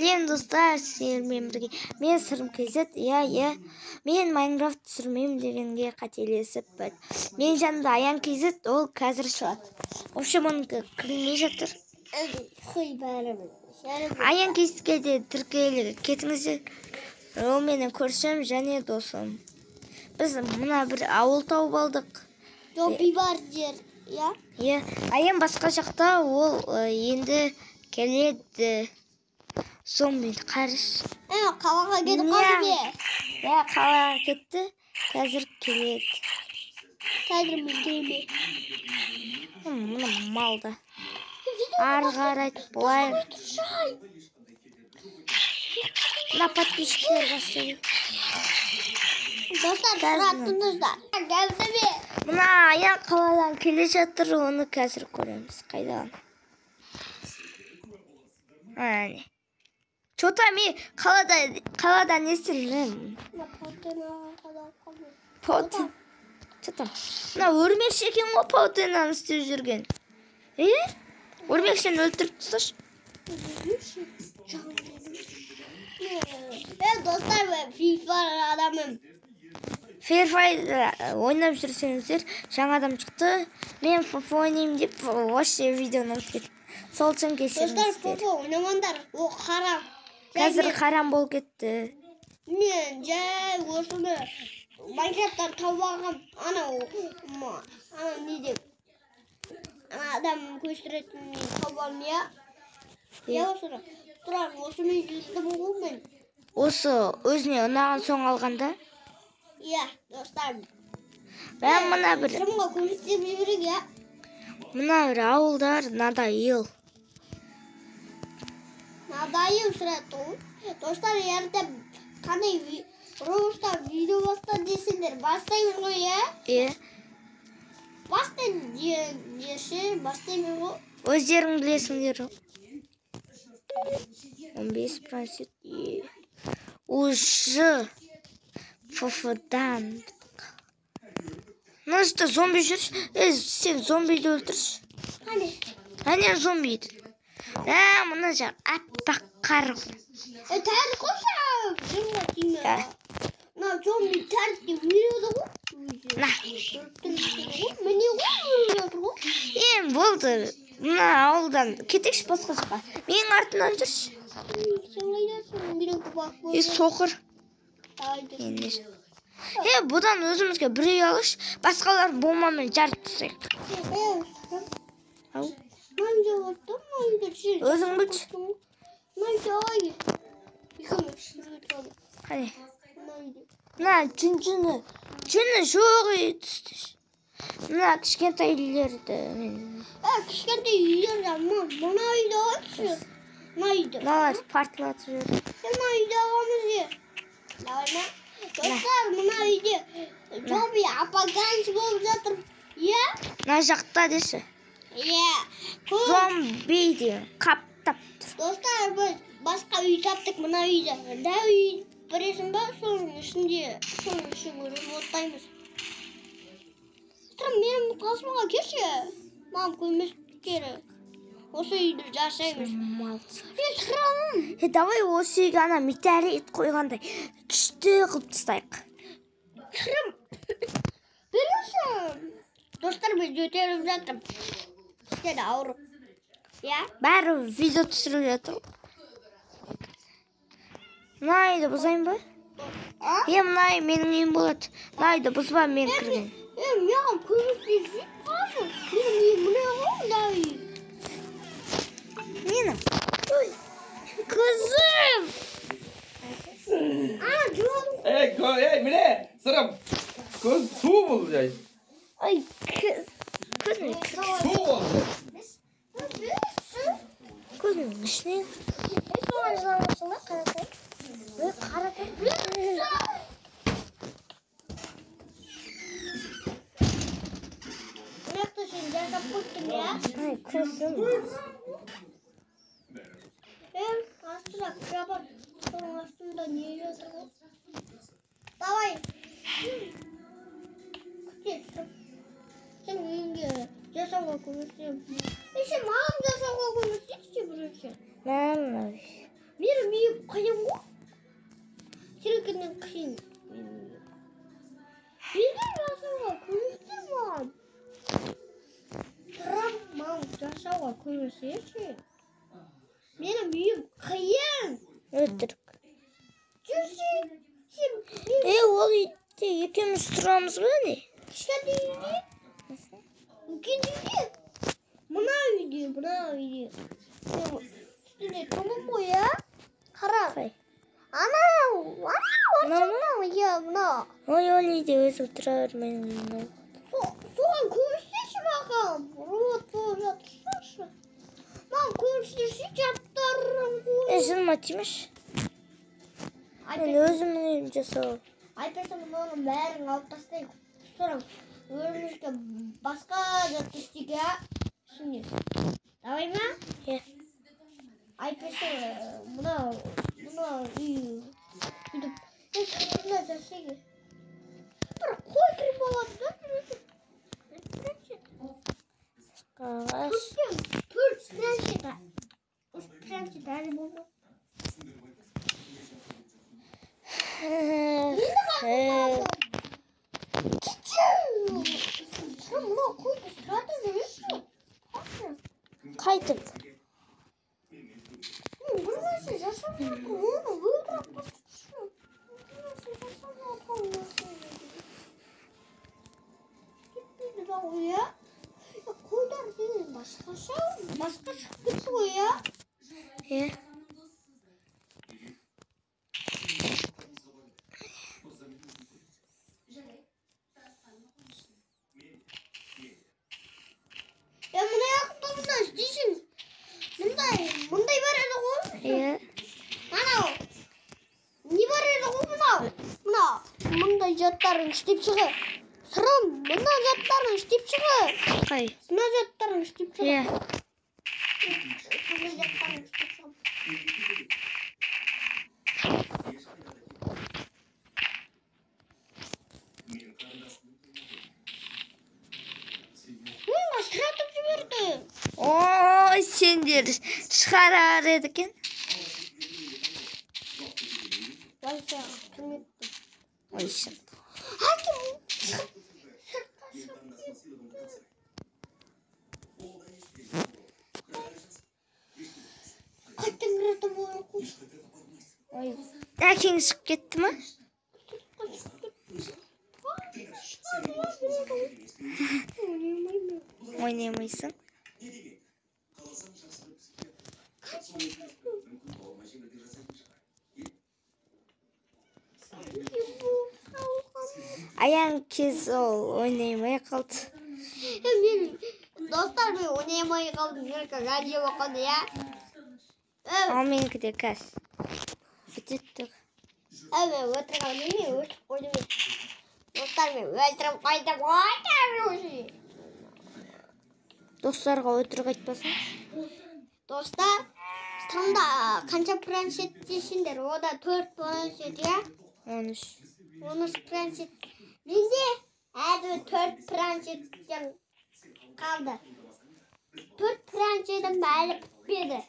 Сәлем, достар, сіздермен бірге мен Сырым KZ. Иә, мен Майнкрафт түсірмеймін дегенге қателесіппін. Мен жанымда Аян KZ, ол қазір шығады. В общем, оныкі кірмей жатыр. Аян KZге де тіркеле кетіңіздер. Ол менің көршім және досым. Біз мына бір ауыл тауып алдық. Зомби бар жер, иә? Иә, Аян басқа жақта, ол енді келеді. Зомби қарыш. Қалаға кетіп қалды ме? Иә, қалаға кетті. Қазір келеді. Қазір мен келме. Мына малда. Ары қарай былай. Мына подписчиктер бастайды. Достар, сұратыңыздар. Келді ме? Мына Аян қаладан келе жатыр, оны қазір көреміз. Қайдан? Әне. Чё-то мен қалада не істедім? Паутин. Чё там? Мына өрмекші екен ғой паутинаны істеп жүрген. Е? Өрмекшіні өлтіріп тасташы. Достар, мен Free Fire адамым. Free Fire ойнап жүрсеңіздер, жаңа адам шықты. Мен ФФ ойнаймын деп вообще видеоны ұмытып кеттім. Сол үшін кешіріңіздер. Достар, ФФ ойнамаңдар, ол харам. Қазір харам болып кетті. Мен жай осыны Майнкрафттан тауып алғам. Анау не деп? Ана адам көшіретін тауып алдым, иә? Иә, осыны. Тұрар, осымен жүрдім ғой мен. Осы өзіне ұнаған соң алғанда? Иә, достар. Мен мына бір Сырымға көмектесіп жіберейік, иә? Мына бір ауылдар надоел. Надоел сұрады ғой. Достар, ертең қандай Роблокста видео баста десеңдер, бастаймыз ғой, иә? Иә. Бастаймын десе, бастаймыз ғой. Өздерің білесіңдер. 15%. Уже ФФ-дан. Ну что, зомби жүрші? Сен зомбиді өлтірші. Қане? Әне зомбиді. Мына жақ аппақ қар. Тәрі қойшы, жынға тиме. Мына зомби тәрікке өледі ғой. На. Міне ғой, өліп жатыр ғой. Болды. Мына ауылдан кетейікші басқа жаққа. Менің артымнан жүрші. Сен қайдасың? Менікі бақ болды. Соқыр. Бұдан өзімізге бір үй алайықшы. Басқалар бомбамен жарып тастайық. Ау. Өзің білші. Қане. Мына жүні жоқ үй түсті. Мына кішкентай үйлерді мен. Кішкентай үйлер мына үйді алайықшы. Мына үйді. Мыналар партлатып жүр. Мына үйді аламыз е. Давай ма? Достар, мына үйде зомби апокалипс болып жатыр. Иә? Мына жақта деші. Иә. Зомби деген қаптап тұр. Достар, біз басқа үй таптық, мына үйді. Да үй білесің ба? Соның ішінде, соның ішін көріп оттаймыз. Достар, менің қасыма келші. Маған көмектесер. Осы үйді жасаймыз. Сырамын. Давай осы үйге ана метеорит қойғандай күшті қылып тастайық. Сырым. Бересің. Достар, біз жөтеліп жатырмыз. Сіздер ауырып. Иә? Бәрі видео түсіріп жатыр. Мына үйді бұзайын ба? Мына үй менің үйім болады. Мына үйді бұзба, мен кірген. Маған көмектесіп қалшы. Менің үйім мына ғой, мына үй. Нені? Ой, қызым! Жоқ. Міне, Сырым. Көз су болды жай. Ой, көз. Көзім су болды. Көзімнің ішінен. Соған жыламасың ба, қарасай? Қарасай. Мына жақта сен жасап қойыптың, иә? Ай, көзім. Астында кровать, соның астында не жатыр ғой? Давай. Күте, сен үйіңде жасауға көмектесемін. Сен маған жасауға көмектесші бірінші. Мә, Менің Қиын ғой. Сенікінен қиын. Неге жасауға көмектес маған? Сырым, маған жасауға көмектесші. Менің үйім қиын. Өтірік. Жүрші. Сен Ол үйде екеуміз тұрамыз ба не? Кішкентай үйде? Үлкен үйде? Мына үйде, мына үйде. Мен үстінде тұрмын ғой, иә? Қара. Қай? Анау, анау, Мынау ма? анау, иә, мынау. Ой, ол үйде өзің тұра бер, менің үйім ол. Соған көмектесші маған. Робот болып жатырсыңшы. Маған көмектесші, жаттарым ғой. Жыныма тимеші. Мен өзімнің үйімді жасау. Айтпасам, мынаның бәрін алып тастайық. Сұрам, өзімізге басқа зат істейік, иә? Ішінде. Давай ма? Иә. Айтпаса, мынау үй бүйтіп мына жасайық. Бір қой кіріп алады да. Ағаш. Төрт планшет. Үш планшет әлі болмады. Кетші. Сен мынау қойды сұратып жүресің. Қайтып. Мен бір нәрсе жасап жатырмын, оны өлтіріп тасташы. Бір нәрсе жасап жатырмын, кетпейді да ғой, иә? Қойдар деген басқаша, басқа шығып кетті ғой, иә? Иә. Мына жақта мында істейсің. Мындай бар еді ғой. Иә. Анау. Не бар еді ғой мынау? Мынау. Мындай заттарын істеп шығы. Сырым, мына заттарын істеп шығы. Қай? Мына заттарын істеп шығы. Иә. Мына заттарын істеп шығы. Мына сұратып жіберді. Ой, сендер шығарар еді екен. Ой, шын. Әкем сыртқа шығып кетті. Қайтадан кіретін болар қой. Ой, әкең шығып кетті ма? Сыртқа шығып кетті. Ойнамаймын. Ойнамайсың? Аян кез ол ойнамай қалды. Мен достар, мен ойнамай қалдым. Менікі радио болып қалды, иә? Ал менікі де қазір бітеді. Мен өтірік алдым, мен өшіріп қойдым. Достар, мен өтіріп қойдым. Достарға өтірік айтпасаң. Достар, сырымда қанша планшет десеңдер? Ода 4 планшет, иә? 13. 13 планшет. Менде әлі 4 планшеттен қалды. 4 планшетім әлі бітпеді.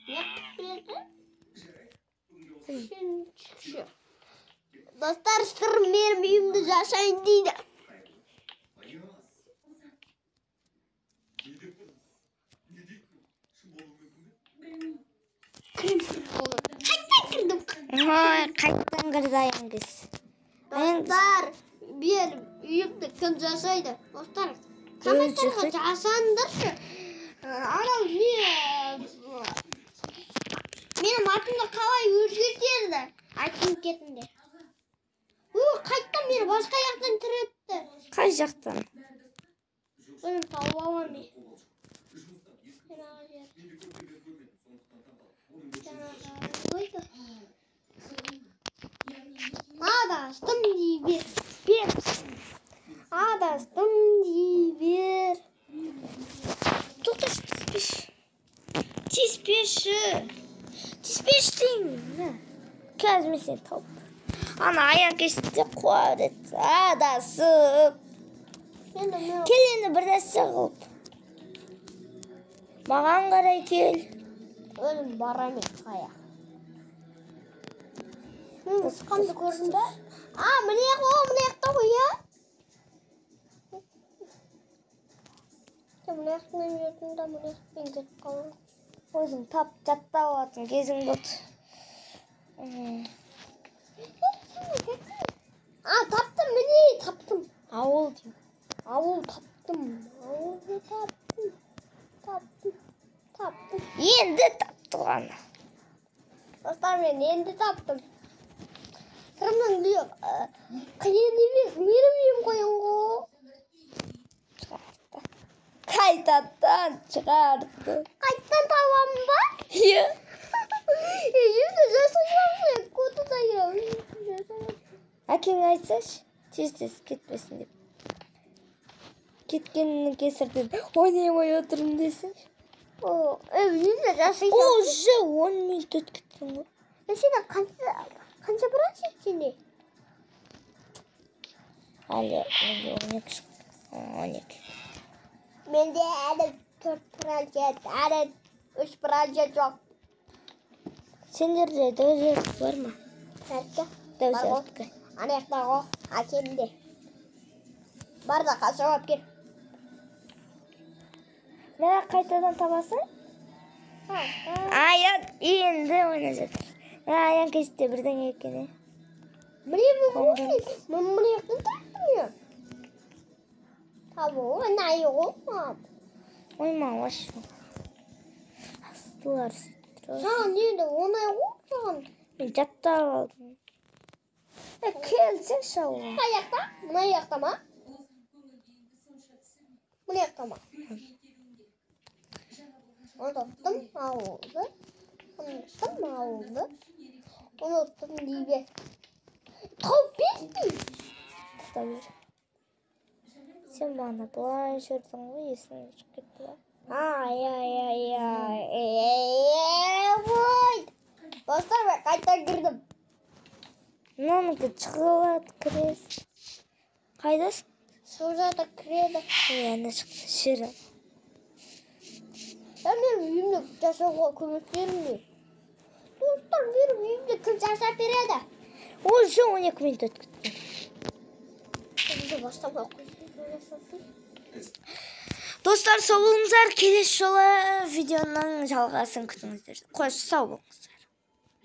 Не бітпеді? Достар, сырым менің үйімді жасайын дейді. Қайтадан кірдім. Ой, қайтадан кірді Аян кез. Достар, менің үйімді кім жасайды? Достар, комментарийға жазсаңдаршы. Анау не? Менің атымды қалай өзгертеді? Айтып кетіңдер. Қайтадан мені басқа жақтан тіретті. Қай жақтан? Өзім тауып аламын мен. Адастым дей бер. Бер. Адастым дей бер. Тоқташы, тиіспеші. Тиіспеші. Тиіспеші деймін. Қазір мен сені тауып. Ана аян кешті қуа береді. Адасып. Кел енді бір нәрсе қылып. Маған қарай кел. Өзім барамын қая. Мен шыққанды көрдім ба? А, міне ғой, мына жақта ғой, иә? Сен мына жақтан жүрдің да, мына жақпен кетіп қалдың. Өзің тап жаттап алатын кезің болды. А, таптым, міне, таптым. Ауыл деймін. Ауыл таптым. Ауылды таптым. Таптым. Таптым. Енді тапты ғана. Достар, мен енді таптым. Сырымның үйі қиын емес, менің үйім қиын ғой. Шығарды. Қайтадан шығарды. Қайттан табамын ба? Иә. Енді жасай куда я? Әкеңе айтсайшы, тез-тез кетпесін деп. Кеткенінің кесірінен ойнамай отырмын десеңші. О, енді жасай. Уже 10 минут өтіп кеткен ғой. Сенде қанша процент сенде? Әлі менде 12 шықты. 12. Менде әлі 4%, әлі 3% жоқ. Сендерде дәу зарядка бар ма? Зарядка? Дәу Бар ғой. зарядка. Ана жақта ғой, әкемде. Бар да қашып алып кел. Мына қайтадан табасың? Аян енді ойнап жатыр. Мына Аян кезекте бірдеңе екен, е? Міне мен мына жақтан таптым я. Табу, оңай ғой маған. Ой, маған астылар сөйтіп. Саған енді оңай ғой саған. Мен жаттап алдым. Келсеңші ауылға. Қай жақта? Мына жақта ма? Мына жақта ма? Ұмыттым ауылды. Ұмыттым ауылды. Ұмыттым дей бер. Тауып бердің. Тоқта бер. Сен бағана былай жүрдің ғой, есіңнен шығып кетті ба? Ай, ай, ай, ай, ой. Достар, мен қайта кірдім. Мынанікі шығып кіреді. Қайдасың? Шығып жатыр, кіреді. Ой, ана шықты, шері. Я менің үйімді жасауға көмектесіңдер. Достар, менің үйімді кім жасап береді? Уже 12 минут өтіп кеткен. Үйді бастамай қойсын, жасасын. Достар, сау болыңыздар. Келесі жолы видеоның жалғасын күтіңіздер. Қош, сау болыңыздар.